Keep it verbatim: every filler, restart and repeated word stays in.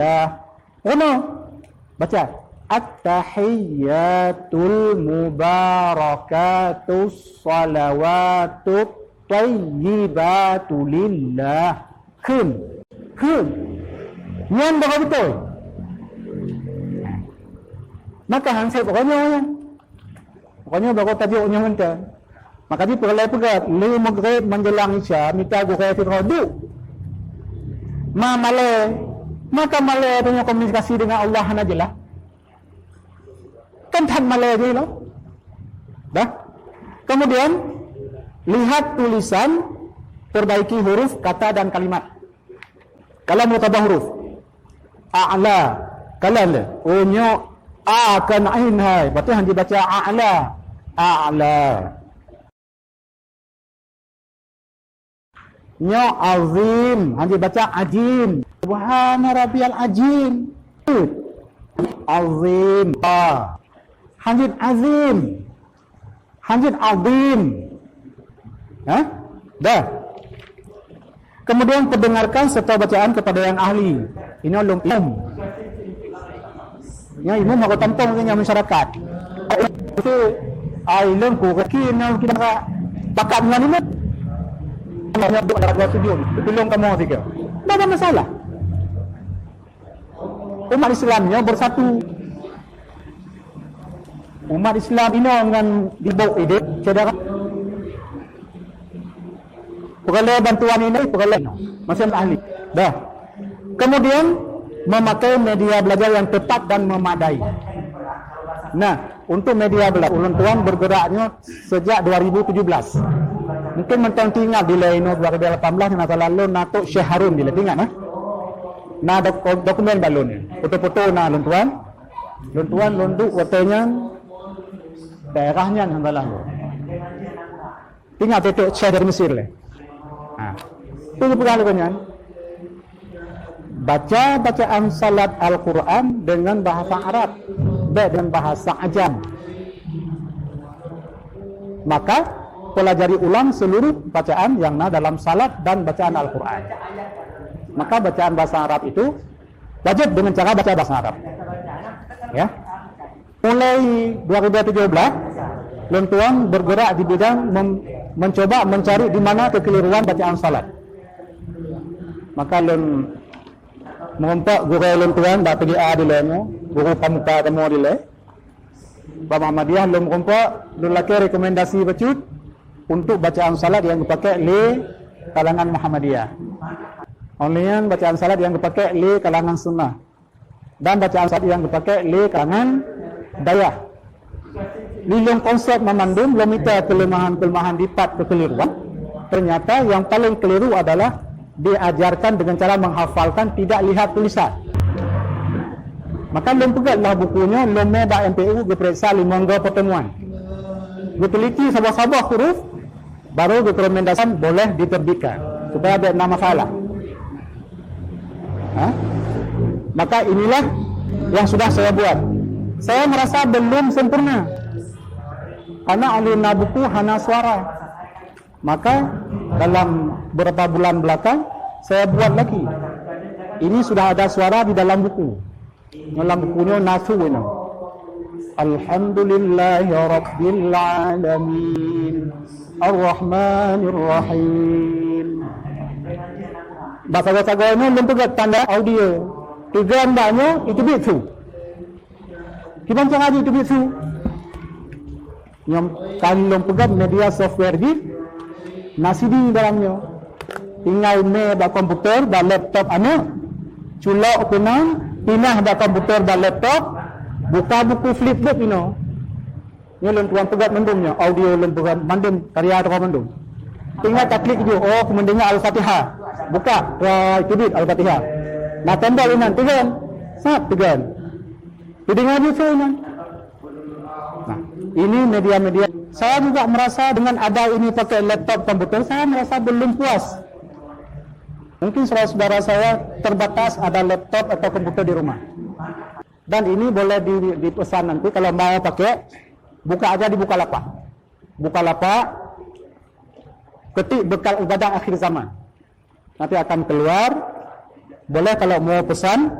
Lillah. Ono. Baca. At-tahiyyatul mubarakatus salawatut thayyibatu lillah. Kheun. Kheun. Nyan bagoe beutôi. Maka han sép uroe nyoe nyan. Uroe nyoe bagoe tajok nyoe mantong. Maka jih peureulée peugah, lheueh Maghrib menjelang Isya, mita gurée sidroe duek. Ma malée, maka malée tanyoe komunikasi dengan Allah hana jeulaih. Kan that malée jih lom. Dah. Kemudian, lihat tulisan, perbaiki huruf, kata, dan kalimat. Kalau meutabah huruf. A'la. Kalau le. Oh, nyoe a kon ain hai. Berarti han dibaca a'la. A'la. Nyoe azim, han dibaca ajim. Subhana rabbiyal ajim. Azim. Ah. Han jeuet azim. Han jeuet azim. Ha? Dah. Kemudian perdengarkan serta bacaan kepada yang ahli. Inoe lom imum. Nyang imum harôh tampông keu nyang masyarakat. Itu ai lôn ku kaki nyang kita pakat ngon imum. Hanya buat ada sujud. Tolong kamu tiga. Tidak ada masalah. Umat Islam nyoe bersatu. Umat Islam inoe ngon dibok idéh, syedara. Peureulée bantuan ini, peureulée inoe. Masih ahli. Dah. Kemudian, memakai media belajar yang tepat dan memadai. Nah, untuk media belajar, ulôn tuan bergerak nyoe sejak dua ribu tujuh belas. Mungkin mantong teuingat dilée inoe dua ribu lapan belas, nyang na salah lôn, na Tok Syekh Harun dilée, teuingat, eh? Na dok-, dokumen bak lôn nyan. Foto-foto na lôn tuan. Lôn tuan, lôn duek watée nyan, daerah nyan nyang salah lôn. Teuingat Tok Syekh dari Mesir lé. Ha. Itu peugah lagée nyan. Baca bacaan salat Al-Quran dengan bahasa Arab, bèk dengan bahasa ajam. Maka, pelajari ulang seluruh bacaan yang na dalam salat dan bacaan Al-Quran. Maka, bacaan bahasa Arab itu wajib dengan cara baca bahasa Arab. Ya. Mulai dua ribu tujuh belas, lôn tuan bergerak di bidang mem-, mencoba mencari di mana kekeliruan bacaan salat. Maka lôn meurumpok gurée lôn tuan bak P G A dilée nyoe, guru pramuka kamoe dilée. Bak Muhammadiyah lôn meurumpok, lôn lakée rekomendasi bacut untuk bacaan salat nyang geupakék lé kalangan Muhammadiyah. Óh lheueh nyan bacaan salat nyang geupakék lé kalangan sunnah. Dan bacaan salat nyang geupakék lé kalangan dayah. Lé lôn konsep meumandum, lôn mita keuleumahan-keuleumahan dipat keukeliruan. Ternyata nyang paleng keliru adalah diajarkan dengan cara menghafalkan, tidak lihat tulisan. Maka lôn peugét lah buku nyoe, lôn mé bak M P U geupeuriksa limong go pertemuan. Geuteliti saboh-saboh huruf, baru geurekomendasikan boleh diterbitkan supaya tidak ada masalah. Ha? Maka inilah yang sudah saya buat. Saya merasa belum sempurna. Karena alun na buku hana suara. Maka dalam beberapa bulan belakang saya buat lagi. Ini sudah ada suara di dalam buku. Dalam buku nyoe na su inoe. Alhamdulillahi rabbil alamin. Arrahmanirrahim. Bak sagoe-sagoe nyoe lôn peugét tanda audio. Teugon bak nyoe, iteubiet su. Kiban cara jih iteubiet su. Nyang ka lôn peugét media software jih na C D dalam nyoe. Tinggai mé bak komputer, bak laptop aneuk, culok keunan, pinah bak komputer, bak laptop, buka buku flipbook inoe. Nyoe lôn tuan peugét mandum nyoe, audio lôn peugét mandum, karya droe mandum. Tinggai taklik ju, oh, keumeundengar Al-Fatihah. Buka, wah, iteubiet Al-Fatihah. Na tombol inan, teugon. Sat teugon. Teudeungoe ju su nyan. Nah, ini media-media. Saya juga merasa dengan ada ini pakai laptop komputer, saya merasa belum puas. Mungkin saudara-saudara saya terbatas ada laptop atau komputer di rumah. Dan ini boleh di-, dipesan nanti kalau mau pakai, buka aja di Bukalapak. Bukalapak, ketik bekal ibadah akhir zaman. Nanti akan keluar. Boleh kalau mau pesan,